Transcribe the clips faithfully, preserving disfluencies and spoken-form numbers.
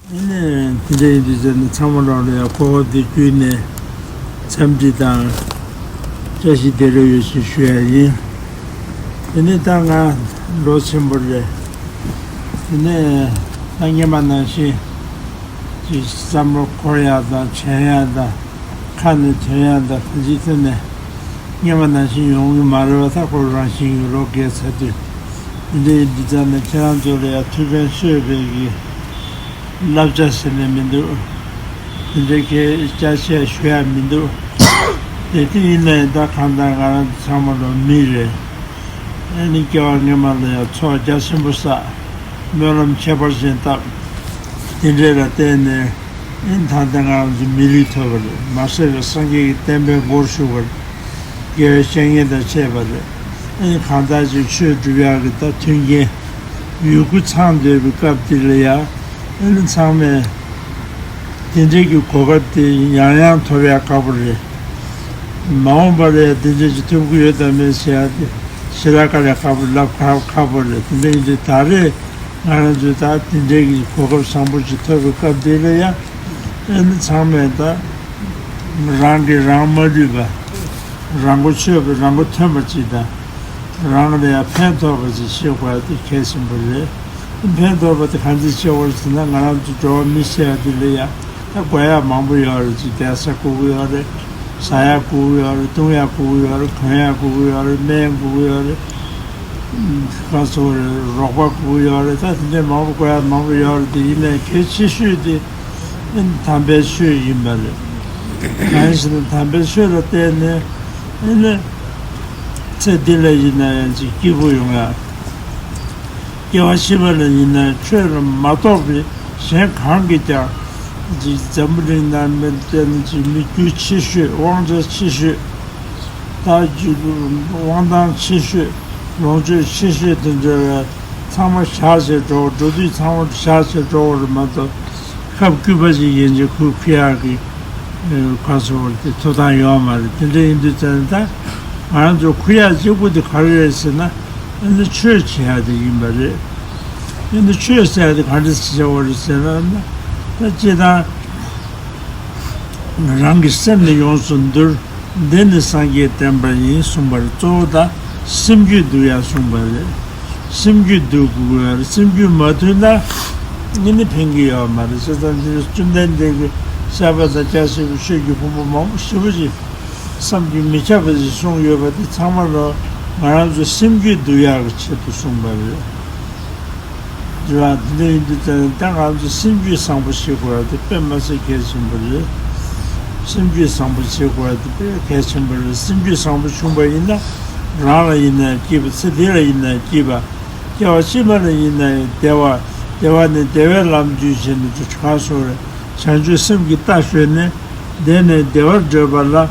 ཨ་ནི་དེ་འདྲ་ཡིན་དུས་ཙམ་ནས་ཚང་མ་ལོག་ལ་ཡང་གོ་བ་འདི་བརྒྱུད་ནས་འཚམས་འདྲི་དང་བཀྲ་ཤིས་བདེ་ལེགས་ཡོད་ཞེས་ཞུ་ཡ་ཡིན། དེ་ནས་ད་ང་ལོ་ཆེན་པོ་རེད། དེ་ནས་ད་སྔོན་མ་ནང་བཞིན་གྱི་བསམ་བློ་འཁོར་ཡག་དང་དྲན་ཡག་དང་། ཁ་ནས་དྲན་ཡག་དང་གང་ཅིའི་ཐད་ནས་སྔོན་མ་ནང་བཞིན་ཡོང་གི་མ་རེད་པ། ད་ཁོ་རང་བཞིན་གྱིས་ལོ་རྒས་ཚར་དུས། འདི་འདྲའི་འདི་ཙམ་ནས་ཁྱེད་རང་ཚོ་ལ་ཡང་ཐུགས་ཕན་གསོས་པའི་གི་བསླབ་བྱ་ཟེར་ནས་མི་འདུག་འདི་འདྲའི་གི་ཅ་ཆས་ཞུ་ཡག་མི་འདུག་དེ་དུས་ཡིན་ནའི་ད་གང་ལྟར་ང་རང་ཚོ་ཚང་མ་ལོ་མི་རེད། ཨ་ནི་སྐྱེ་བ་སྔོན་མ་ལ་ཡང་ཚོགས་རྒྱ་ཆེན་པོ་བསགས། སྨོན་ལམ་ཁྱད་པར་ཅན་བཏབ། དེ་འདྲས་ལ་བརྟེན་ནས་ཨེ་ད་ལྟ་ང་རང་ཚོ་མི་ལུས་ཐོབ་པ་རེད། མ་ཟད་པའི་སངས་རྒྱས་ཀྱི་བསྟན་པའི་སྒོར་ཞུགས་པ་རེད། དགེ་བའི་བཤེས་གཉེན་དང་བཅས་པ་རེད། ཨེ་གང་ལྟར་ཅིག་ཆོས་སྒྲུབ་ཡག་གི་ད་མཐུན་རྐྱེན་ཡོད་རྒུ་ཚང་སྡོད་པའི་སྐབས་འདི་ལ་ཡང་ཨེ་ནི་ཚང་མས་དེ་འདྲས་ཀྱི་གོ་སྐབས་དེ་ཡང་ཡང་ཐོབ་ཡག་དཀའ་པོ་རེད། མ་འོངས་པ་ལ་ཡང་དེ་འདྲས་ཅིག་ཐོབ་ཀྱི་ཡོད་དམ་མེད་ཟེར་ཡག་དེ་ཞེ་དྲག་དཀའ་ལས་ཁག་པོ་ལབ་ཁག་ཁག་པོ་རེད། དེ་འདྲ་ཡིན་དུས་ད་རེས་ང་རང་ཚོས་ད་དེ་འདྲའི་གི་གོ་སྐབས་བཟང་པོ་ཅིག་ཐོབ་པའི་སྐབས་འདི་ལ་ཡང་ཨེ་ནི་ཚང་མས་ད་རང་གིས་རང་མ་བསླུས་པ། རང་མགོ་ཆོད་པ། རང་མགོ་ཐོན་པ་ཅིག་དང་། རང་ལ་ཡང་ཕན་ཐོགས་པ་ཅིག་བྱེད་དགོས་ཡ་དེ་གལ་ཆེན་པོ་རེད། ཕན་ཐོགས་པ་དེ་གང་འདྲ་བྱེད་དགོས་ཟེར་ན། ང་རང་ཚོ་འགྲོ་བ་མི་ཟེར་ཡ་དེ་ལ་ཡང་ད་དགོས་ཡ་མང་པོ་ཡོད་རེད། ཅིག་བསྡད་ས་དགོས་ཀྱི་ཡོད་རེད། ཟ་ཡ་དགོས་ཀྱི་ཡོད་རེད། བཏུང་ཡ་དགོས་ཀྱི་ཡོད་རེད། གོན་ཡ་དགོས་ཀྱི་ཡོད་རེད། སྨན་དགོས་ཀྱི་ཡོད་རེད། གང་སོགས་རེད། རོགས་པ་དགོས་ཀྱི་ཡོད་རེད། ད་དེ་འདྲའི་མང་པོ་དགོས་ཡ་མང་པོ་ཡོད་རེད། དེ་ཡིན་ནའི་གལ་ཆེ་ཤོས་དེ་དམ་པའི་ཆོས་ཡིན་པ་རེད། གང་ཡིན་ཟེར་ན་དམ་པའི་ཆོས་ལ་བརྟེན་ནས་ཨེ་ནི་ཚེ་འདི་ལ་ཡིན་ན་ཡང་ཅིག་སྐྱིད་པོ་ཡོང་ཡ། སྐྱེ་བ་ཕྱི་མ་ལ་ཡིན་ན་ཆོས་ལ་མ་གཏོགས་པའི་གཞན་གང་གིས་ཀྱང་ཅིག་འཛམ་བུ་གླིང་ནང་མི་བལྟས་ན་ཅིག་མི་རྒྱུ་ཆེ་ཤོས། དབང་ཆ་ཆེ་ཤོས། ད་ཅིག་དབང་ཐང་ཆེ་ཤོས། ལོངས་སྤྱོད་ཆེ་ཤོས་དེ་འདྲ་བའི་ཚང་མ་བཞག་བྱས་འགྲོ། འགྲོ་དུས་ཚང་མ་བཞག་བྱས་འགྲོ་བ་རེད་མ་གཏོགས། ཁབ་སྐུད་པ་ཅིག་ཡན་ཆད་ཁུར་ཁུར་ཡག་གི་ག་ཚོད་བར་དེ་ཐོབ་ཐང་ཡོད་མ་རེད། དེ་འདྲ་ཡིན་དུས་ཙང་ད་ང་རང་ཚོ་ཁུར་ཡག་གཅིག་པུ་དེ་ག་རེ་རེད་ཟེར་ན། ཨ་ནི་ཆོས་བྱེད་ཡག་དེ་ཡིན་པ་རེད། ཨ་ནི་ཆོས་ཟེར་ཡག་དེ་ག་འདྲ་བྱེད་བྱ་བ་རེད་ཟེར་ན། ད་སྤྱིར་བཏང་རང་གི་སེམས་ནི་ཡོངས་སུ་འདུལ། འདི་ནི་སངས་རྒྱས་བསྟན་པ་ཡིན་གསུངས་པ་རེད། གཙོ་བོ་ད་སེམས་རྒྱུད་འདུལ་ཡག་གསུངས་པ་རེད། སེམས་རྒྱུད་འདུལ་དགོས་ཀྱི་ཡོད་རེད། སེམས་རྒྱུད་མ་འདུལ་ན་ཨ་ནི་ཕན་གྱི་ཡོད་མ་རེད། བྱས་ཙང་འདི་བཅོམ་ལྡན་འདས་ཀྱི་བཤད་པ་དང་སྐྱབས་སུ་མཆིའི་ཆོས་ཀྱི་ཕུང་པོ་མང་པོ་ཞེ་པོ་ཅིག་བསམ་གྱིས་མི་ཁྱབ་པ་ཞིག་གསུངས་ཡོད་པ་དེ་ཚང་མ་ལོ་ང་རང་ཚོ་སེམས་རྒྱུད་འདུལ་ཡག་གི་ཆེད་དུ་གསུངས་པ་རེད། རེད་བ། དེ་འདྲ་ཡིན་དུས་ཙང་ད་ང་ཚོ་སེམས་རྒྱུད་བཟང་པོ་བྱེད་དགོས་ཡ་དེ་དཔེ་མ་སྲིད་གལ་ཆེན་པོ་རེད། སེམས་རྒྱུད་བཟང་པོ་བྱེད་དགོས་ཡ་དེ་དཔེ་གལ་ཆེན་པོ་རེད། སེམས་རྒྱུད་བཟང་པོ་བྱུང་པ་ཡིན་ན་རང་ལ་ཡིན་ན་སྐྱིད་པ། ཚེ་འདི་ལ་ཡིན་ན་སྐྱིད་པ། སྐྱེ་བ་ཕྱི་མ་ལ་ཡིན་ན་ཡང་བདེ་བ། བདེ་བ་ནི་བདེ་བའི་ལམ་བརྒྱུད་བྱས་ནས་གང་སོང་རེད། བྱང་ཆུབ་སེམས་ཀྱི་རྟ་ཞོན་ནས། བདེ་ནས་བདེ་བར་བགྲོད་པ་ལ།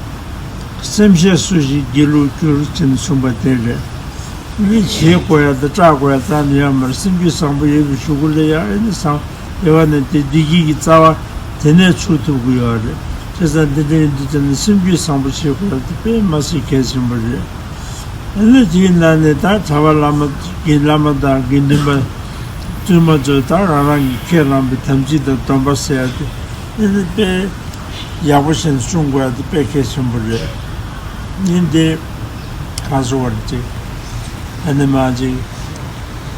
སེམས་ཤེས་སུ་ཞིག་སྒྱིད་ལུག་འགྱུར་ཅེས་གསུངས་པ་དེ་རེད། མི་བྱེད་དགོས་ཡ་དང་སྐྲག་དགོས་ཡ་རྩ་ནས་ཡོད་མ་རེད། སེམས་རྒྱུད་བཟང་པོ་ཡོད་པའི་གཞུག་གུ་ལ་ཡང་ཨེ་ནི་བཟང་བདེ་བ་ནི་དེ་བདེ་སྐྱིད་ཀྱི་རྩ་བ་དེ་ནས་ཚུགས་ཐུབ་ཀྱི་ཡོད་རེད། བྱས་ཙང་འདི་འདྲ་ཡིན་དུས་ཙམ་ནས་སེམས་རྒྱུད་བཟང་པོ་བྱེད་དགོས་ཡ་དེ་དཔེ་མ་སྲིད་གལ་ཆེན་པོ་རེད། ཨ་ནི་དེའི་ནང་ནས་ད་གྲྭ་པ་བླ་མ་དགེ་བླ་མ་དང་དགེ་འདུན་པ་བཙུན་མ་ཚོས་ད་རང་རང་གིས་ཁས་བླངས་པའི་དམ་ཚིག་དང་སྡོམ་པ་ཟེར་ཡ་དེ་ཨ་ནི་དཔེ་ཡག་པོ་བྱས་ནས་སྲུང་དགོས་ཡ་དེ་དཔེ་གལ་ཆེན་པོ་རེད། ཨ་ནི་དེ་གང་སོང་བ་རེད་ཅིག་ཨ་ནི་མ་ཅིག་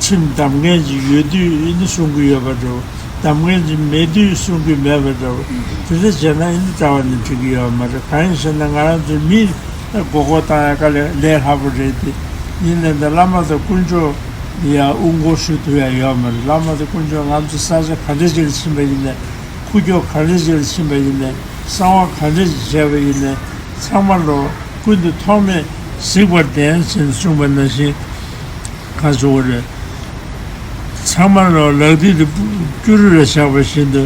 ཁྲིམས་བསྡམ་མཁན་ཅིག་ཡོད་དུས་ཨ་ནི་སྲུང་གི་ཡོད་པ་འདྲ་བོ། བསྡམ་མཁན་ཅིག་མེད་དུས་སྲུང་གི་མེད་པ་འདྲ་བོ། དེ་འདྲ་བྱས་ན་ཨ་ནི་རྩ་བ་ནས་འགྲིག་གི་ཡོད་མ་རེད། གང་ཡིན་ཟེར་ན་ང་རང་ཚོ་མི་ད་མགོ་སྐོར་བཏང་ཡ་དཀའ་ལས་ལས་སླ་པོ་རེད་དེ། ཡིན་ནའི་ད་བླ་མ་དང་དཀོན་མཆོག་ཡ་དབུ་འགོ་ཞུ་ཐུབ་ཡ་ཡོད་མ་རེད། བླ་མ་དང་དཀོན་མཆོག་ང་ཚོ་ས་ཆ་ག་འདྲ་ཅིག་ལ་ཕྱིན་པ་ཡིན་ནའི། ཁུག་ཀྱོག་ག་འདྲ་ཅིག་ལ་ཕྱིན་པ་ཡིན་ནའི། གསང་བ་ག་འདྲ་ཅིག་བྱས་པ་ཡིན་ནའི། ཚང་མ་ལོ་ཀུན་ཏུ་ཐོགས་མེད་གཟིགས་པར་ལྡན་ཅེས་གསུངས་པ་ནང་བཞིན། ག་ཚོད་རེད། ཚང་མ་ལོ་ལག་མཐིལ་དུ་སྐྱུ་རུ་ལ་བཞག་པ་བཞིན་དུ་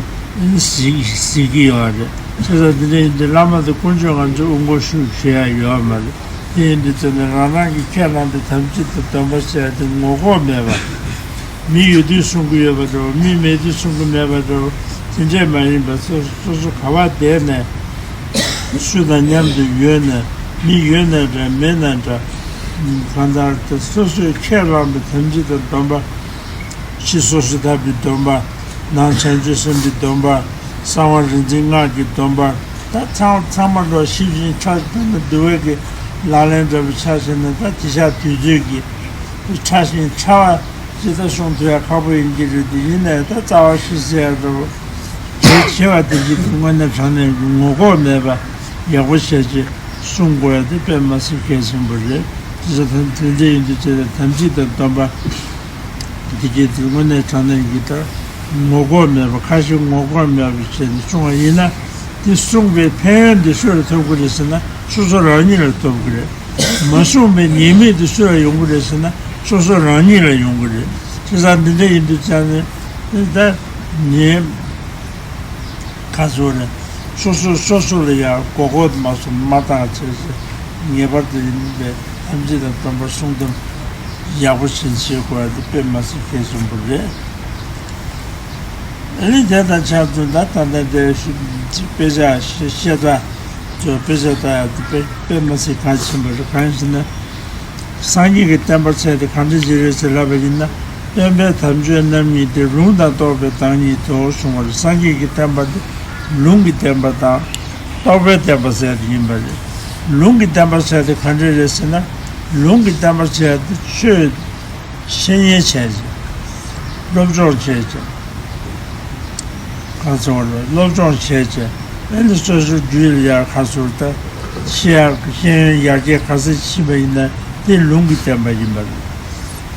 གཟིགས་གཟིགས་ཀྱི་ཡོད་རེད། བྱས་ཙང་འདི་འདྲ་ཡིན་དུས་བླ་མ་དང་དཀོན་མཆོག་ང་ཚོས་དབུ་འགོ་ཞུ་ཞུ་ཡ་ཡོད་མ་རེད། དེ་ཡིན་དུས་ཙམ་ནས་རང་རང་གིས་ཁས་བླངས་པའི་དམ་ཚིག་དང་སྡོམ་པ་ཟེར་ཡ་དེ་ངོ་ལྐོག་མེད་པ། མི་ཡོད་དུས་སྲུང་གི་ཡོད་པ་འདྲ་བོ། མི་མེད་དུས་སྲུང་གི་མེད་པ་འདྲ་བོ། དེ་འདྲས་མ་ཡིན་པ་སོ་སོ་སོ་ག་བ་བསྡད་ནས་སུ་དང་མཉམ་དུ་ཡོད་ན། མི་ཡོད་ན་འདྲ་མེད་ན་འདྲ། གང་ལྟར་དེ་སོ་སོས་ཁས་བླངས་པའི་དམ་ཚིག་དང་སྡོམ་པ། ཕྱི་སོ་སོ་ཐར་པའི་སྡོམ་པ། ནང་བྱང་ཆུབ་སེམས་ཀྱི་སྡོམ་པ། གསང་བ་རིག་འཛིན་སྔགས་ཀྱི་སྡོམ་པ། ད་ཚང་ཚང་མ་འགྲོ་ཞིབ་ཅིང་ཕྲ་དཔེར་ན་འདུལ་བའི་གི་ལག་ལེན་འདྲ་པོ་ཆ་བཞག་ན། ད་དེང་སང་དུས་ཚོད་ཀྱི་ཕྲ་ཞིང་ཕྲ་བ་ཇི་ལྟར་གསུང་ཐུབ་ཡ་ཁག་པོ་ཡིན་གྱི་རེད། དེ་ཡིན་ན་ཡང་ད་རྩ་བ་ཤེས་ཟེར་ཡ་འདྲ་པོ་གལ་ཆེ་བ་དེ་གྱིས་དངོས་གནས་དྲང་གནས་ངོ་ལྐོག་མེད་པ་ཡག་པོ་བྱས་རྗེས་གསུང་དགོས་ཡ་དེ་དཔེ་མ་སྲིད་གལ་ཆེན་པོ་རེད། དེ་ཚོ་དོན་དེ་འདྲ་ཡིན་དུས་ཚོད་ལ་དམ་ཚིག་དང་སྡོམ་པ། དེ་གྱིས་དེ་དངོས་གནས་དྲང་གནས་ཀྱི་ལྟར་ངོ་ལྐོག་མེད་པ། ཁ་ཞེ་ངོ་ལྐོག་མེད་པ་བྱས་ནས་གསུང་བ་ཡིན་ན། དེ་གསུངས་པའི་ཕན་ཡོན་དེ་སུ་ལ་ཐོབ་ཀྱི་རེད་ཟེར་ན། སོ་སོ་རང་ཉིད་ལ་ཐོབ་ཀྱི་རེད། མ་གསུངས་པའི་ཉེས་དམིགས་དེ་སུ་ལ་ཡོང་གི་རེད་ཟེར་ན། སོ་སོ་རང་ཉིད་ལ་ཡོང་གི་རེད། བྱས་ཙང་འདི་འདྲ་ཡིན་དུས་ཙང་ནས་ད་ཉེས། ཁ་སོ་རེད། སོ་སོ་སོ་སོ་ལ་ཡང་མགོ་སྐོར་མ་སོང་མ་བཏང་བྱས་ཟེར། ངེས་པར་དུ་ཡིན་པའི་དམ་ཚིག་དང་སྡོམ་པ་སྲུང་སྡོམ་ཡག་པོ་ཞིག་བྱེད་དགོས་ཡ་དེ་དཔེ་མ་སྲིད་གལ་ཆེན་པོ་རེད། ཨ་ནི་དེ་དང་ཆབས་ཅིག་ད་ད་ལྟ་དེ་ཞིག་དཔེ་ཆ་བཤད་ད་ཚོ་དཔེ་ཆ་ལྟ་ཡ་དེ་དཔེ་དཔེ་མ་སྲིད་གལ་ཆེན་པོ་རེད། གང་ཡིན་ཟེར་ན། སངས་རྒྱས་ཀྱི་བསྟན་པ་ཟེར་དེ་གང་འདྲ་ཞིག་རེད་ཟེར་ལབ་པ་ཡིན་ན། སྟོན་པའི་དམ་ཆོས་རྣམ་གཉིས་ཏེ། ལུང་དང་རྟོགས་པའི་བདག་ཉིད་དོ། གསུངས་པ་རེད། སངས་རྒྱས་ཀྱི་བསྟན་པ་དེ་ལུང་གི་བསྟན་པ་དང་རྟོགས་པའི་བསྟན་པ་ཟེར་དེ་ཡིན་པ་རེད། ལུང་གི་བསྟན་པ་ཟེར་དེ་གང་འདྲ་རེད་ཟེར་ན། ལུང་གི་བསྟན་པ་ཟེར་དེ་ཆོས་བཤེས་གཉེན་བྱས་ཅིང་། སློབ་སྦྱོང་བྱས་ཅིང་། གང་ཟེར་བ་རེད། སློབ་སྦྱོང་བྱས་བྱས། ཨ་ནི་སོ་སོའི་རྒྱུད་ལ་ཡར་ག་ཟེར་ད། ཤེས་ཡག་ཤེས་ཡོན་ཡར་རྒྱས་ག་ཚད་ཕྱིན་པ་ཡིན་ན་དེ་ལུང་གི་བསྟན་པ་ཡིན་པ་རེད།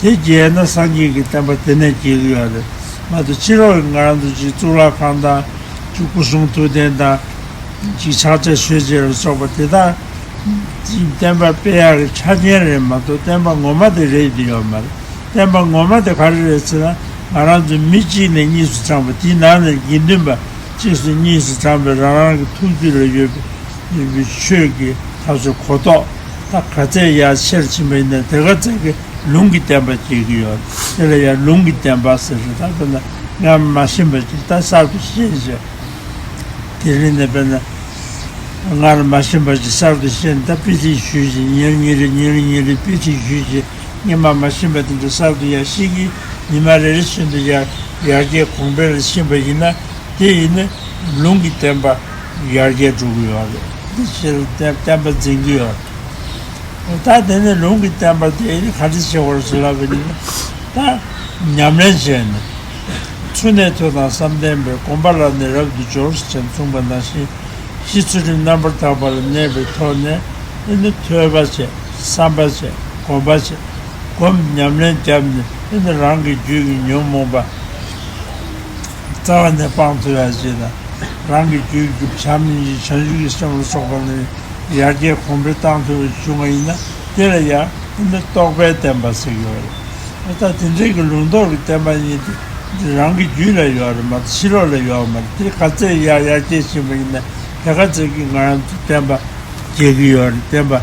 དེ་རྒྱས་ན་སངས་རྒྱས་ཀྱི་བསྟན་པ་དེ་ནས་རྒྱས་ཀྱི་ཡོད་རེད་མ་གཏོགས། ཕྱི་ལོགས་ཀྱི་ང་རང་ཚོ་ཅིག་གཙུག་ལག་ཁང་དང་ཅིག་སྐུ་གསུང་ཐུགས་རྟེན་དང་། ཅིག་ཕྱག་རྒྱ་མཆོད་བྱེད་ལ་སོགས་པ་དེ་དག་ཅིག་བསྟན་པ་སྤེལ་ཡག་གི་ཆ་རྐྱེན་རེད་མ་གཏོགས། བསྟན་པ་ངོ་མ་དེ་རེད་དེ་ཡོད་མ་རེད། བསྟན་པ་ངོ་མ་དེ་ག་རེ་རེད་ཟེར་ན། ང་རང་ཚོ་མི་གཅིག་ནས་གཉིས་སུ་བགྲངས་པ། དེའི་ནང་ནས་དགེ་འདུན་པ་གཅིག་སུ་གཉིས་སུ་བགྲངས་པའི་རང་རང་གི་ཐུགས་རྒྱུད་ལ་ཡོད་པའི་ཡོད་པའི་ཆོས་ཀྱི་ཐབས་སུ་གོ་རྟོགས་ད་ག་ཚད་ཡར་ཆེར་ཕྱིན་པ་ཡིན་ན། དེ་ག་ཚད་ཀྱི་ལུང་གི་བསྟན་པ་སྐྱེ་གི་ཡོད། དེ་ལ་ཡང་ལུང་གི་བསྟན་པ་ཟེར་རེད། ད་དཔེར་ན་སྔར་མ་ཤེས་པ་ཅིག་ད་གསར་དུ་ཤེས་བྱས། དེ་རིང་ནས་དཔེར་ན། སྔར་མ་ཤེས་པ་ཅིག་གསར་དུ་ཤེས་ན། ད་དཔེ་ཁྲིད་ཞུས་ཤིང་ཉིན་རེ་ཉིན་རེ་ཉིན་རེ་ཉིན་རེ་དཔེ་ཁྲིད་ཞུས་ཤིང་། སྔོན་མ་མ་ཤེས་པ་དེ་འདྲ་གསར་དུ་ཡར་ཤེས་ཀྱི། ཉི་མ་རེ་རེ་བཞིན་དུ་ཡར་ཡར་རྒྱས་གོང་འཕེལ་ལ་ཕྱིན་པ་ཡིན་ན། དེ་ཡིན་ན་ལུང་གི་བསྟན་པ་ཡར་རྒྱས་འགྲོ་གི་ཡོད་རེད། འདི་ཕྱིར་བསྟན་བསྟན་པ་འཛིན་གྱི་ཡོད་རེད། ད་དེ་ནས་ལུང་གི་བསྟན་པ་དེ་ག་འདྲ་བྱེད་དགོས་ཟེར་ལབ་པ་ཡིན་ན། ད་ཉམས་ལེན་བྱས་ནས། ཚུལ་གནས་ཐོས་དང་བསམ་གཏན་པས། སྒོམ་པ་ལ་ནི་རབ་ཏུ་སྦྱོར། ཞེས་གསུངས་པ་ནང་བཞིན། གཞི་ཚུལ་ཁྲིམས་རྣམ་པར་དག་པ་ལ་གནས་པའི་ཐོག་ནས། ཨེ་ནི་ཐོས་པ་བྱས། བསམ་པ་བྱས། སྒོམ་པ་བྱས། སྒོམ་ཉམས་ལེན་བརྒྱབ་ནས། ཨེ་ནི་རང་གི་རྒྱུད་ཀྱི་ཉོན་མོངས་པ་རྩ་བ་ནས་སྤང་ཐུབ་ཡ་བྱས་ན། རང་གི་རྒྱུད་ཀྱི་བྱམས་སྙིང་རྗེ་བྱང་ཆུབ་ཀྱི་སེམས་ལ་སོགས་པ་ལ་ཡར་རྒྱས་གོང་འཕེལ་བཏང་ཐུབ་པ་བྱུང་བ་ཡིན་ན། དེ་ལ་ཡང་ཨེ་ནི་རྟོགས་པའི་བསྟན་པ་ཟེར་གྱི་ཡོད་རེད། ད་དེ་འདྲའི་གི་ལུང་རྟོགས་ཀྱི་བསྟན་པ་ཡིན་དེ། འདི་རང་གི་རྒྱུད་ལ་ཡོད་རེད་མ་གཏོགས་ཕྱི་ལོགས་ལ་ཡོད་མ་རེད། དེ་ག་ཚད་ཡར་ཡར་རྒྱས་ཕྱིན་པ་ཡིན་ན། དེ་ག་ཚད་ཀྱིས་ང་རང་ཚོའི་བསྟན་པ་རྒྱས་ཀྱི་ཡོད་རེད། བསྟན་པ་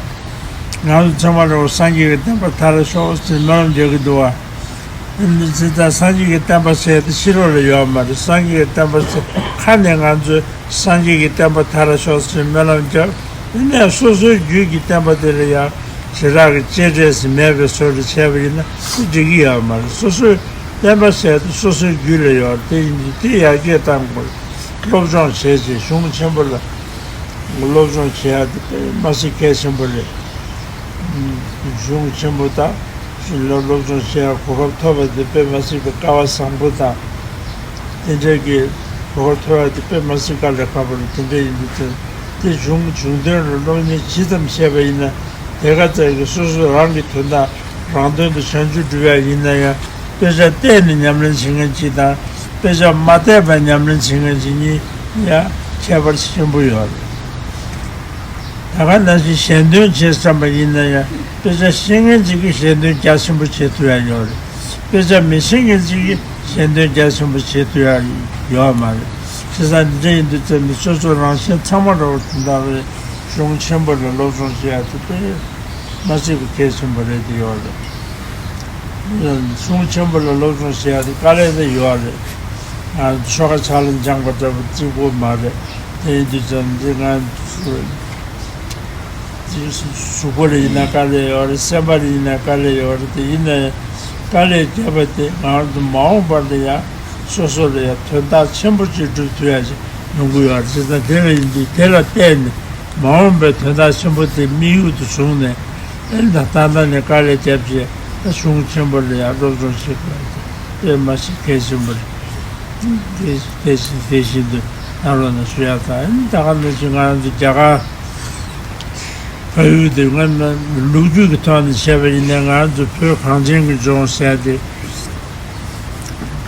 ང་ཚོ་ཚང་མ་རེ་བ་སངས་རྒྱས་ཀྱི་བསྟན་པ་མཐར་ཤོག་ཟེར་སྨོན་ལམ་རྒྱག་གི་འདུག་བ། འདི་ཚེ་ད་སངས་རྒྱས་ཀྱི་བསྟན་པ་ཟེར་དེ་ཕྱི་ལོགས་ལ་ཡོད་མ་རེད། སངས་རྒྱས་ཀྱི་བསྟན་པ་ཟེར་ཁ་ནས་ང་ཚོས་སངས་རྒྱས་ཀྱི་བསྟན་པ་མཐར་ཤོག་ཟེར་སྨོན་ལམ་རྒྱབ། དེ་ནས་སོ་སོའི་རྒྱུད་ཀྱི་བསྟན་པ་དེ་ལ་ཡང་བྱེ་བྲག་གི་གཅེས་སྤྲས་སུ་མེད་པའི་བཟོ་འདྲ་བྱས་པ་ཡིན་ན་དེ་འགྲིག་གི་ཡོད་མ་རེད། སོ་སོའི་བསྟན་པ་ཟེར་དེ་སོ་སོའི་རྒྱུད་ལ་ཡོད་རེད། དེ་ཡིན་དུས་དེ་ཡར་རྒྱས་གཏང་དགོས། སློབ་སྦྱོང་བྱས་རྗེས་གཞུང་ཆེན་པོ་ལ་སློབ་སྦྱོང་བྱེད་ཡག་དེ་དཔེ་མ་སྲིད་གལ་ཆེན་པོ་རེད། གཞུང་ཆེན་པོ་དང་། སློབ་སློབ་སྦྱོང་བྱེད་ཡག་གོ་སྐབས་ཐོབ་པ་དེ་དཔེ་མ་སྲིད་པའི་སྐལ་བ་བཟང་པོ་དང་། དེ་འདྲའི་གི་གོ་སྐབས་ཐོབ་ཡག་དེ་དཔེ་མ་སྲིད་དཀའ་ལས་ཁག་པོ་རེད། དེ་འདྲ་ཡིན་དུས་ཚོད་དེ་གཞུང་གཞུང་དོན་ལ་སློབ་གཉེར་ཇི་ཙམ་བྱས་པ་ཡིན་ན། དེ་ག་ཙམ་གྱིས་སོ་སོ་རང་གི་དོན་དག་རང་དོན་དུ་བྱང་ཆུབ་སྒྲུབ་ཡག་ཡིན་ན་ཡང་། དཔེ་ཆ་བལྟས་ནས་ཉམས་ལེན་བྱེད་མཁན་གཅིག་དང་། དཔེ་ཆ་མ་བལྟས་པར་ཉམས་ལེན་བྱེད་མཁན་གཅིག་གཉིས་ཡང་ཁྱད་པར་ཆེན་པོ་ཡོད་རེད། ད་ག་ནང་བཞིན་ཞལ་འདོན་བྱེད་བསམ་པ་ཡིན་ན་ཡང་། དཔེ་ཆ་ཤེས་མཁན་གཅིག་གིས་ཞལ་འདོན་རྒྱ་ཆེན་པོ་བྱེད་ཐུབ་ཡག་ཡོད་རེད། དཔེ་ཆ་མི་ཤེས་མཁན་གཅིག་གིས་ཞལ་འདོན་རྒྱ་ཆེན་པོ་བྱེད་ཐུབ་ཡག་ཡོད་མ་རེད། བྱས་ཙང་འདི་འདྲ་ཡིན་དུས་ཙམ་ནས་སོ་སོ་རང་གཞན་ཚང་མ་རོགས་དེ་འདྲ་རེད། གཞུང་ཆེན་པོ་ལ་སློབ་སྦྱོང་བྱེད་ཡག་དེ་དཔེ་མ་སྲིད་པའི་གལ་ཆེན་པོ་རེད་དེ་ཡོད་རེད། གཞུང་ཆེན་པོ་ལ་སློབ་སྦྱོང་བྱེད་ཡག་དེ་དཀའ་ལས་དེ་ཡོད་རེད། ང་ཆོ་ག་ཕྱག་ལེན་སྦྱངས་པ་འདྲ་པོ་བརྩི་དགོས་མ་རེད། དེ་ཡིན་དུས་ཙམ་འདི་ང་གཟུགས་པོ་ལ་ཡིན་ན་དཀའ་ལས་ཡོད་རེད། སེམས་པ་ལ་ཡིན་ན་དཀའ་ལས་ཡོད་རེད། དེ་ཡིན་ན་ཡང་དཀའ་ལས་བརྒྱབ་པ་དེ་ང་རང་ཚོ་མ་འོངས་པར་དུ་ཡང་ སོ་སོ་ལ་ཡང་དོན་དག་ཆེན་པོ་ཅིག་སྒྲུབ་ཐུབ་ཡ་ཅིག་ཡོང་གི་ཡོད་རེད། བྱས་ཙང་དེ་ལ་ཡིན་དུས་དེ་ལ་བརྟེན་ནས་མ་འོངས་པའི་དོན་དག་ཆེན་པོ་དེ་དམིགས་ཡུལ་དུ་བཟུང་ནས། ཨེ་ད་ལྟ་ལྟ་ནས་དཀའ་ལས་བརྒྱབ་བྱས། ད་གཞུང་ཆེན་པོ་ལ་ཡང་སློབ་སྦྱོང་བྱེད་དགོས་ཡ་དེ་དཔེ་མ་ཞིག་གལ་ཆེན་པོ་རེད། དེ་དེ་བཞིན་དེ་བཞིན་དུ་གནང་རོགས་གནང་ཞུ་ཡ་དང་། ཨེ་ད་ག་ནང་བཞིན་ང་རང་ཚོ་རྒྱ་གར་ཕ་ཡུལ་དེ་སྔོན་མ་ལོ་རྒྱུས་ཀྱི་ཐོག་ནས་བཤད་པ་ཡིན་ན། ང་རང་ཚོ་བོད་གངས་ཅན་གྱི་ལྗོངས་ཟེར་ཏེ།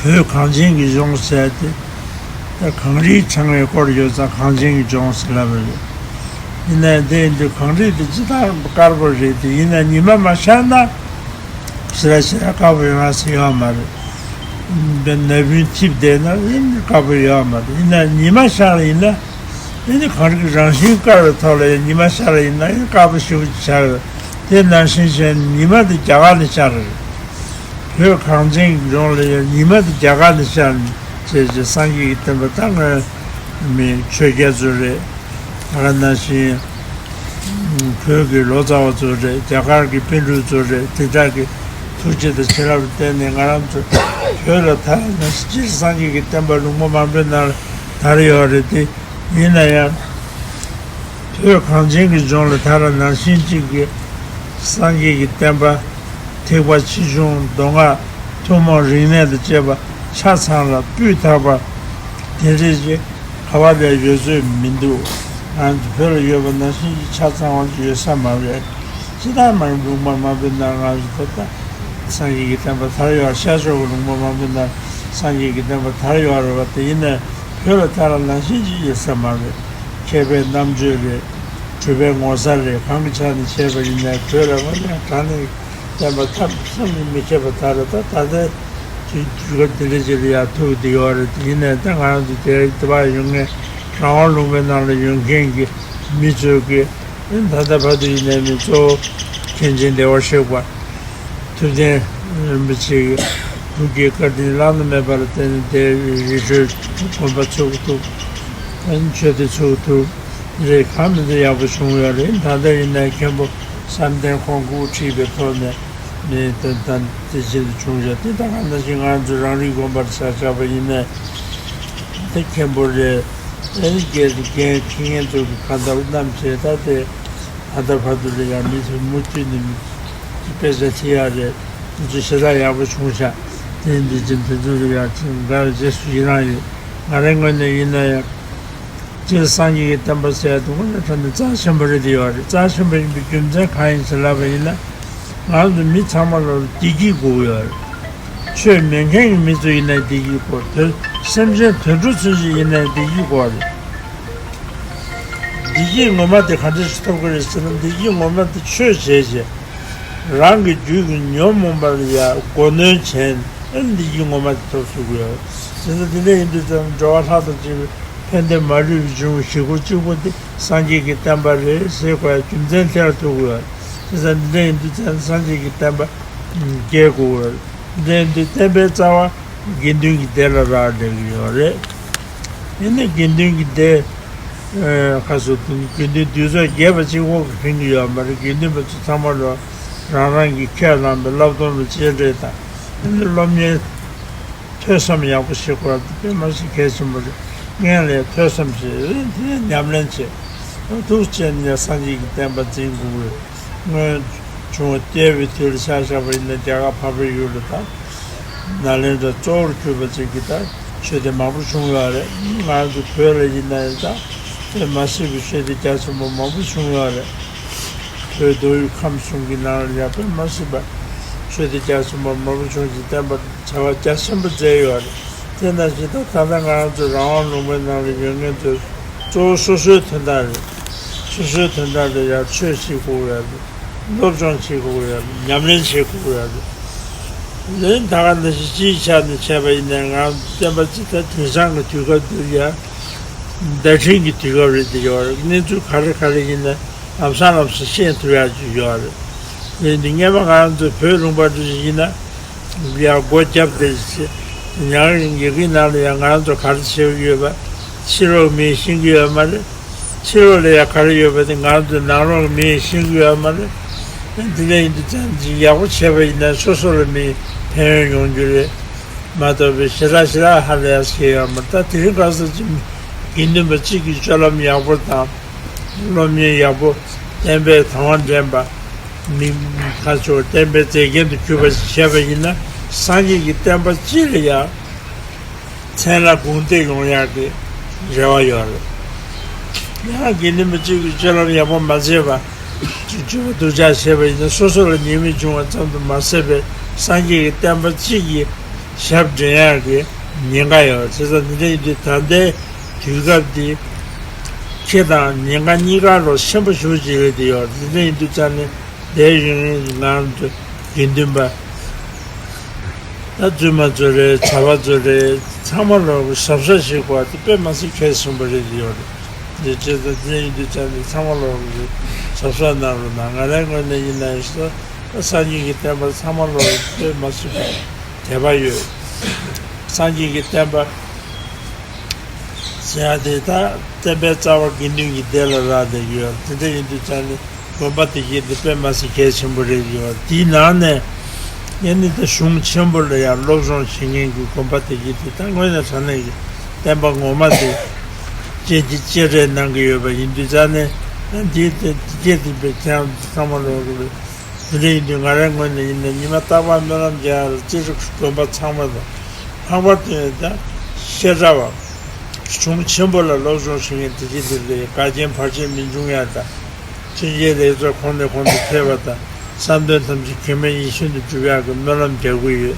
བོད་གངས་ཅན་གྱི་ལྗོངས་ཟེར་ཏེ། ད་གངས་རིའི་ཕྲེང་བའི་སྐོར་ཡོད་ཙང་གངས་ཅན་གྱི་ལྗོངས་ཟེར་ལབ་པ་རེད། ཡིན་ནའི་དེ་ཡིན་དུས་གངས་རི་དེ་ཅི་ལྟར་དཀར་པོ་རེད་དེ། ཡིན་ན་ཉི་མ་མ་ཤར་ན་ཞེ་དྲག་ཞེ་དྲག་དཀར་པོ་ཡོང་ཡ་ཟེར་ཡོད་མ་རེད། དཔེར་ན་ན་བུན་འཐིབས་བསྡད་ན་ཨེ་ནི་དཀར་པོ་ཡོད་མ་རེད། ཡིན་ན་ཉི་མ་ཤར་ཡིན་ན་ཨེ་ནི་གངས་རི་གི་རང་བཞིན་དཀར་བའི་ཐོག་ལ་ཡང་ཉི་མ་ཤར་ཡིན་ན་ཨེ་ནི་དཀར་པོ་ཞེ་པོ་ཅིག་ཆགས་ཡོད། དེ་ནང་བཞིན་བྱས་ནས་ཉི་མ་དེ་རྒྱ་གར་ནས་ཤར་རེད། བོད་གངས་ཅན་གྱི་ལྗོངས་ལ་ཡང་ཉི་མ་དེ་རྒྱ་གར་ནས་ཤར་ནས་བྱས་བྱས་སངས་རྒྱས་ཀྱི་བསྟན་པ་ད་སྔོན་མའི་ཆོས་རྒྱལ་ཚོ་རེད། ད་ག་ནང་བཞིན་བོད་ཀྱི་ལོ་ཙཱ་བ་ཚོ་རེད། རྒྱ་གར་གྱི་པཎ་གྲུབ་ཚོ་རེད། དེ་དག་གི་ཐུགས་རྗེ་དང་བྱིན་རླབས་ལ་བརྟེན་ནས་ང་རང་ཚོ་བོད་ལ་ད་ནང་བཞིན་སྤྱིར་སངས་རྒྱས་ཀྱི་བསྟན་པ་ལུང་པ་མང་པོའི་ནང་ལ་དར་ཡོད་རེད་དེ། ཡིན་ན་ཡང་བོད་གངས་ཅན་གྱི་ལྗོངས་ལ་ད་ར་ནང་བཞིན་གཅིག་གི་སངས་རྒྱས་ཀྱི་བསྟན་པ། ཐེག་པ་ཆེ་ཆུང་མདོ་སྔགས་ཐུན་མོང་རིག་གནས་དང་བཅས་པ་ཆ་ཚང་ལ་སྤུས་དག་པ་དེ་འདྲས་ཅིག་ག་བ་ལས་ཡོད་ཚོད་མི་འདུག་ང་ཚོ་བོད་ལ་ཡོད་པ་ནང་བཞིན་གྱི་ཆ་ཚང་བ་ཅིག་ཡོད་ས་མ་རེད། ཅི་ལྟར་མང་ལུང་པ་མང་པོའི་ནང་ང་ཚོ་ད་ལྟ་སངས་རྒྱས་ཀྱི་བསྟན་པ་དར་ཡོད། ཤར་ཕྱོགས་ཀྱི་ལུང་པ་མང་པོའི་ནང་སངས་རྒྱས་ཀྱི་བསྟན་པ་དར་ཡོད་རེད་བ། དེ་ཡིན་ནའི་བོད་ལ་ད་ར་ནང་བཞིན་གྱི་ཡོད་ས་མ་རེད། མཁས་པའི་རྣམ་དཔྱོད་རེད། གྲུབ་པའི་ངོ་མཚར་རེད། གང་གི་ཆ་ནས་བཤད་པ་ཡིན་ནའི་བོད་ལ་དངོས་གནས་དྲང་གནས་བསྟན་པ་ཐབས་བསམ་གྱིས་མི་ཁྱབ་པ་དར་རེད། ད་ད་ལྟའི་དུས་སྐབས་འདི་འདྲ་ཅིག་ལ་ཡང་ཐུག་བསྡད་ཡོད་རེད། ཡིན་ནའི་ད་ང་རང་ཚོ་དེ་དེ་བར་ཡོང་མཁན་རང་དབང་ལུང་པའི་ནང་ལ་ཡོད་མཁན་གྱི་མི་ཚོས་ཀྱི་ད་ལྟ་བར་དུ་ཡིན་ནའི་མི་གཙོ་བོ་མཁན་ཆེན་བདེ་བར་གཤེགས་པ། ཐུབ་བསྟན་རིན་པོ་ཆེ་གི་ཐུགས་ཀྱི་བཀའ་དྲིན་བླ་ན་མེད་པ་ལ་བརྟེན་ནས་དེ་རི་ཁྲོད་དགོན་པ་ཚུགས་ཐུབ། ཆོས་སྡེ་ཚུགས་ཐུབ། འདི་རེད། གང་མི་འདྲ་ཡག་པོ་བྱུང་ཡོད་རེད། ད་ལྟ་ཡིན་ན་མཁན་པོ་བསམ་གཏན་ཁོང་དབུ་ཁྲིད་པའི་ཐོག་ནས་ནས་དོན་དམ་དེ་བཞིན་དུ་བྱུང་ཡོད། དེ་ད་ག་ནང་བཞིན་ང་ཚོ་རང་རིགས་དགོན་པར་ཆ་བཞག་པ་ཡིན་ན་དེ་མཁན་པོ་རེད། ཨེ་རྒན་རྒན་ཁྱི་ངན་ཚོ་གི་གང་ལྟར་རྣམ་བྱས་ད་དེ། ད་ལྟ་བར་དུ་ལ་ཡང་མི་ཚོས་མུ་མཐུད་ནས་མི་དཔེ་ཆ་ཁྲིད་ཡག་རེད། དེ་ཚོ་ཞེ་དྲག་ཡག་པོ་བྱུང་ཤག་དེ་འདི་ཅི་དེ་ཚོ་ལ་ཡང་དགའ་རྗེས་སུ་ཡི་རང་ཡོད། ང་རའི་ངོས་ནས་ཡིན་ན་ཡང་། སྤྱིར་སངས་རྒྱས་ཀྱི་བསྟན་པ་ཟེར་ཡག་དེ་དངོས་གནས་དྲང་གནས་རྩ་ཆེན་པོ་རེད་དེ་ཡོད་རེད། རྩ་ཆེན་པོ་ཡིན་པའི་རྒྱུ་མཚན་གང་ཡིན་ཟེར་ལབ་པ་ཡིན་ན། ང་ཚོ་མི་ཚང་མ་ལ་བདེ་སྐྱིད་དགོས་ཀྱི་ཡོད་རེད། ཆོས་མེད་མཁན་གྱི་མི་ཚོ་ཡིན་ན་བདེ་སྐྱིད་དགོས། དོན་སེམས་ཅན་དུད་འགྲོ་ཚུན་ཆད་ཡིན་ན་བདེ་སྐྱིད་དགོས་རེད། བདེ་སྐྱིད་ངོ་མ་དེ་ག་འདྲ་ཞིག་ཐོབ་ཀྱི་རེད་ཟེར་ན། བདེ་སྐྱིད་ངོ་མ་དེ་ཆོས་བྱས་བྱས། རང་གི་རྒྱུད་ཀྱི་ཉོན་མོངས་པ་ལ་ཡང་མགོ་གནོན་བྱས་ནས་བདེ་སྐྱིད་ངོ་མ་དེ་ཐོབ་ཐུབ་ཀྱི་ཡོད། བྱས་ཙང་དེ་འདྲ་ཡིན་དུས་ཙང་འགྲོ་བ་ལྷ་དང་བཅས་པའི་ཕན་བདེ་མ་ལུས་པའི་འབྱུང་བའི་གཞིས་འཁོར་གཅིག་པོ་དེ་སངས་རྒྱས་ཀྱི་བསྟན་པ་རེད་ཟེར་དགོས་ཡ་རྒྱུ་མཚན་དེ་ལ་ཐུག་དགོས་ཡོད། བྱས་ཙང་དེ་འདྲ་ཡིན་དུས་ཙང་སངས་རྒྱས་ཀྱི་བསྟན་པ་སྐྱེལ་དགོས་ཡོད། དེ་འདི་བསྟན་པའི་རྩ་བ་དགེ་འདུན་གྱི་སྡེ་ལ་རག་ལས་ཀྱི་ཡོད་རེད། ཡིན་ནའི་དགེ་འདུན་གྱི་སྡེ། ཁ་སོ་དགེ་འདུན་འདུས་ཚོགས་རྒྱས་པ་གཅིག་པོ་གིས་ཕན་གྱི་ཡོད་མ་རེད། དགེ་འདུན་པ་ཚོ་ཚང་མ་ལོ་རང་རང་གི་ཁས་བླངས་པའི་བསླབ་སྡོམ་ལ་གཅེས་སྤྲས་དང་། ཡིན་ནའི་སློབ་གཉེར་ཐོས་བསམ་ཡག་པོ་བྱེད་དགོས་པ་དེ་དཔེ་མ་སྲིད་གལ་ཆེན་པོ་རེད། སྔོན་ལ་ཐོས་བསམ་བྱེད། དེ་ནས་ཉམས་ལེན་བྱེད། ཐུགས་རྗེ་ཆེ་ནས་སངས་རྒྱས་ཀྱི་བསྟན་པ་འཛིན་དགོས་པའི། སྔོན་བྱུང་བ་སྐྱེས་པའི་དུས་ལ་ཆ་བཞག་པ་ཡིན་ན་རྒྱ་གར་འཕགས་པའི་ཡུལ་ལ་དང་། ནཱ་ལེནྡྲ་གཙོ་བོར་གྱུར་པ་ཅིག་གི་དང་ཆོས་སྡེ་མང་པོ་བྱུང་ཡོད་རེད། ང་ཚོ་བོད་ལ་ཡིན་ན་ཡང་དང་དཔེ་མ་སྲིད་པའི་ཆོས་སྡེ་རྒྱ་ཆེན་པོ་མང་པོ་བྱུང་ཡོད་རེད། བོད་མདོ་དབུས་ཁམས་གསུམ་གྱི་ནང་ལ་ཡང་དཔེ་མ་སྲིད་པ་ཆོས་སྡེ་རྒྱ་ཆེན་པོ་མང་པོ་བྱུང་ཞིང་བསྟན་པ་བྱ་བ་རྒྱ་ཆེན་པོ་མཛད་ཡོད་རེད། དེ་ནང་བཞིན་ད་ད་ལྟ་ང་རང་ཚོ་རང་དབང་ལུང་པའི་ནང་ལ་ཡོད་མཁན་ཚོས་གཙོ་བོ་སོ་སོའི་དོན་དག་རེད། སོ་སོའི་དོན་དག་ལ་ཡང་ཆོས་བྱེད་དགོས་ཡ་རེད། སློབ་སྦྱོང་བྱེད་དགོས་ཡ་རེད། ཉམས་ལེན་བྱེད་དགོས་ཡ་རེད། ལན་ད་ག་ནང་བཞིན་སྤྱིའི་ཆ་ནས་བྱས་པ་ཡིན་ན་ང་ཚོ་བསྟན་པ་སྤྱི་དང་དེང་སང་གི་དུས་སྐབས་འདིར་ཡང་བརྡ་འཕྲིན་གྱི་དུས་སྐབས་རེད་དེ་ཡོད་རེད། གནས་ཚུལ་ག་རེ་ག་རེ་ཡིན་ན་ལམ་སང་ལམ་སང་ཤེས་ཐུབ་ཡ་ཅིག་ཡོད་རེད། དེ་འདི་སྔོན་མ་ང་ཚོ་བོད་ལུང་པ་འདི་ཡིན་ན། ཡང་སྒོ་བརྒྱབ་སྟེ་ཉག་ཡི་གེ་ནང་ལ་ཡང་ང་ཚོ་ག་རེ་བྱེད་ཀྱི་ཡོད་པ་ཕྱི་ལོགས་མིས་ཤེས་ཀྱི་ཡོད་མ་རེད། ཕྱི་ལོགས་ལ་ཡང་ག་རེ་ཡོད་པ་དེ་ང་ཚོ་ནང་ལོགས་མིས་ཤེས་ཀྱི་ཡོད་མ་རེད། འདི་འདྲ་ཡིན་དུས་ཙང་ཡག་པོ་བྱས་པ་ཡིན་ན་སོ་སོ་ལ་མིས་ཕན་ཡོན་ཡོང་རྒྱུ་རེད། མ་གཏོགས་པའི་ཞེ་དྲག་ཞེ་དྲག་ཧ་ལས་ཡ་ཞིག་ཡོད་མ་རེད། ད་དེ་རིང་ཁ་སང་ཅིག་དགེ་འདུན་པ་གཅིག་གིས་སྤྱོད་ལམ་ཡག་པོ་དང་སློབ་གཉེར་ཡག་པོ་བསྟན་པའི་དང་བ་འདྲེན་པ་མི་ཁ་ཕྱོགས་བསྟན་པའི་མཛེས་རྒྱན་དུ་གྱུར་པ་ཞིག་བྱས་པ་ཡིན་ན། སངས་རྒྱས་ཀྱི་བསྟན་པ་སྤྱི་ལ་ཡང་མཚན་ལ་དགོངས་ཏེ་ཡོང་ཡག་གི་རེ་བ་ཡོད་རེད། ཡང་དགེ་འདུན་པ་གཅིག་གིས་སྤྱོད་ལམ་ཡག་པོ་མ་བྱས་པ། སྤྱོད་པ་སྡུག་ཅག་བྱས་པ་ཡིན་ན་སོ་སོ་ལ་ཉེས་དམིགས་བྱུང་བ་ཙམ་དུ་མ་ཟད་པའི་སངས་རྒྱས་ཀྱི་བསྟན་པ་སྤྱི་གི་ཞབས་འདྲེན་ཡག་གི་ཉེན་ཁ་ཡོད། བྱས་ཙང་འདི་འདྲ་ཡིན་དུས་ད་ལྟའི་དུས་སྐབས་འདི་ཁེ་དང་ཉེན་ཁ་གཉིས་ཀ་རོ་ཆེན་པོ་ཞེ་པོ་ཅིག་རེད་དེ་ཡོད། འདི་འདྲ་ཡིན་དུས་ཙང་ནས་འདས་ཡུན་རིང་ང་རང་ཚོ་དགེ་འདུན་པ་ད་བཙུན་མ་ཚོ་རེད། བྱ་བ་ཚོ་རེད། ཚང་མ་ལོག་གི་གཟབ་གཟབ་བྱེད་དགོས་པ་དེ་དཔེ་མ་སྲིད་གལ་ཆེན་པོ་རེད་དེ་ཡོད་རེད། འདི་བྱས་ཙང་འདི་ཡིན་དུས་ཙང་ནས་ཚང་མ་ལོག་གི་གཟབ་གཟབ་གནང་རོགས་གནང་། ང་རའི་ངོས་ནས་ཡིན་ན་ཡིན་ས། ད་སངས་རྒྱས་ཀྱི་བསྟན་པ་ཚང་མ་ལོག་དཔེ་མ་སྲིད་པའི་དད་པ་ཡོད། སངས་རྒྱས་ཀྱི་བསྟན་པ་ཟེར་ཡ་དེ་ད་བསྟན་པའི་རྩ་བ་དགེ་འདུན་གྱི་སྡེ་ལ་རག་བསྡད་ཀྱི་ཡོད། དེ་འདྲ་ཡིན་དུས་ཙང་ནས་དགོན་པ་དེ་གྱད་དེ་དཔེ་མ་སྲིད་གལ་ཆེན་པོ་རེད་ཀྱི་ཡོད། དེའི་ནང་ནས་ཡང་ནི་ད་གཞུང་ཆེན་པོ་ལ་ཡང་སློབ་སྦྱོང་བྱེད་མཁན་གྱི་དགོན་པ་དེ་གྱད་དེ་ད་དངོས་གནས་དྲང་གནས་ཀྱི་བསྟན་པ་ངོ་མ་དེ་སྤྱན་གྱིས་སྤྱན་རས་གནང་གི་ཡོད་པ་ཡིན་དུས་ཙང་ནས། ཡང་འདི་དེ་དེ་གྱད་དེ་དཔེ་ཁྱེད་རང་ཚོ་ཚང་མ་ལོག་གི་རེད། དེ་འདྲ་ཡིན་དུས་ང་རའི་ངོས་ནས་ཡིན་ན་ཉི་མ་རྟག་པར་སྨོན་ལམ་རྒྱག་ཡ་ལ་སྤྱིར་དགོན་པ་ཚང་མ་དང་། ལྷག་པར་དུ་ཡང་ད་བཤད་གྲྭ་བ་གཞུང་ཆེན་པོ་ལ་སློབ་སྦྱོང་ཞུ་མཁན་དེ་གྱད་དེ་ལ་འགལ་རྐྱེན་བར་ཆད་མི་འབྱུང་ཡ་དང་། ཕྱིན་ཆད་ལེགས་ཚོགས་ཁོང་ནས་ཁོང་དུ་འཕེལ་བ་དང་། བསམ་དོན་ཐམས་ཅད་གེགས་མེད་ཡིད་བཞིན་དུ་འགྲུབ་ཡག་གི་སྨོན་ལམ་རྒྱག་གི་ཡོད།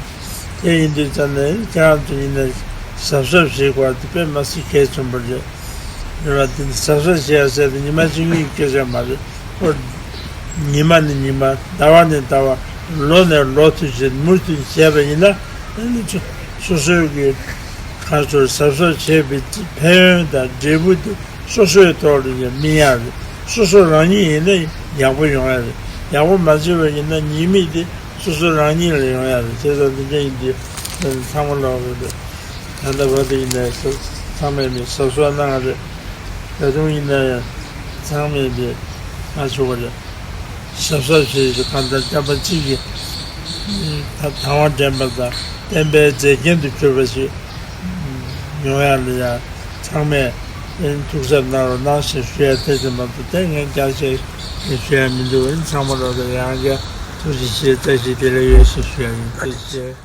དེ་ཡིན་དུས་ཙང་ནས་ཁྱེད་རང་ཚོ་ཡིན་ན་གཟབ་གཟབ་བྱེད་དགོས་པ་དེ་དཔེ་མ་སྲིད་གལ་ཆེན་པོ་རེད། རེད་བ། དེ་ནི་གཟབ་གཟབ་བྱེད་ཡ་ཟེར་དེ་ཉི་མ་གཅིག་གཉིས་ཀྱི་སྐད་ཆ་མ་རེད། ཨོ། ཉི་མ་ནས་ཉི་མ། ཟླ་བ་ནས་ཟླ་བ། ལོ་ནས་ལོ་དུས་ཆེན་མུ་མཐུད་བྱས་པ་ཡིན་ན། ཨ་ནི་ཚོ་སོ་སོའི་གི་ཁ་ཚོར་གཟབ་གཟབ་བྱས་པའི་ཕན་ཡོན་དང་འབྲས་བུ་དེ་སོ་སོའི་ཐོག་ལ་ཡང་སྨིན་ཡག་རེད། སོ་སོ་རང་ཉིད་ཡིན་ན་ཡག་པོ་ཡོང་ཡག་རེད། ཡག་པོ་མ་བྱས་པ་ཡིན་ན་ཉེས་དམིགས་དེ་སོ་སོ་རང་ཉིད་ལ་ཡོང་ཡག་རེད། བྱས་ཙང་འདི་འདྲ་ཡིན་དུས་ཚང་མ་ལོག་གི་རེད། ད་ལྟ་བར་དུ་ཡིན་ནའི་ཚང་མས་ནི་གཟབ་གཟབ་གནང་རེད། ད་དུང་ཡིན་ན་ཡང་ཚང་མས་ནི་ང་ཆོ་བ་རེད། གཟབ་གཟབ་བྱེད་ཀྱི་གང་ལྟར་བསྟན་པ་གཅིག་གི་ད་དང་བ་འདྲེན་པ་དང་བསྟན་པའི་མཛེས་རྒྱན་དུ་གྱུར་པ་ཞིག་ཡོང་ཡག་ལ་ཡང་ཚང་མས་ཐུགས་གཟབ་གནང་རོགས་གནང་ཞེས་ཞུ་ཡ་དེ་ཙམ་མ་གཏོགས་དེ་ངས་རྒྱ་ཆེ་ཞུ་ཡ་མི་འདུག་ཨ་ནི་ཚང་མ་ལོག་ལ་ཡང་བསྐྱར་ཐུགས་རྗེ་ཆེ། བཀྲ་ཤིས་བདེ་ལེགས་ཡོད་ཞེས་ཞུ་ཡ་ཡིན། ཐུགས་རྗེ་ཆེ།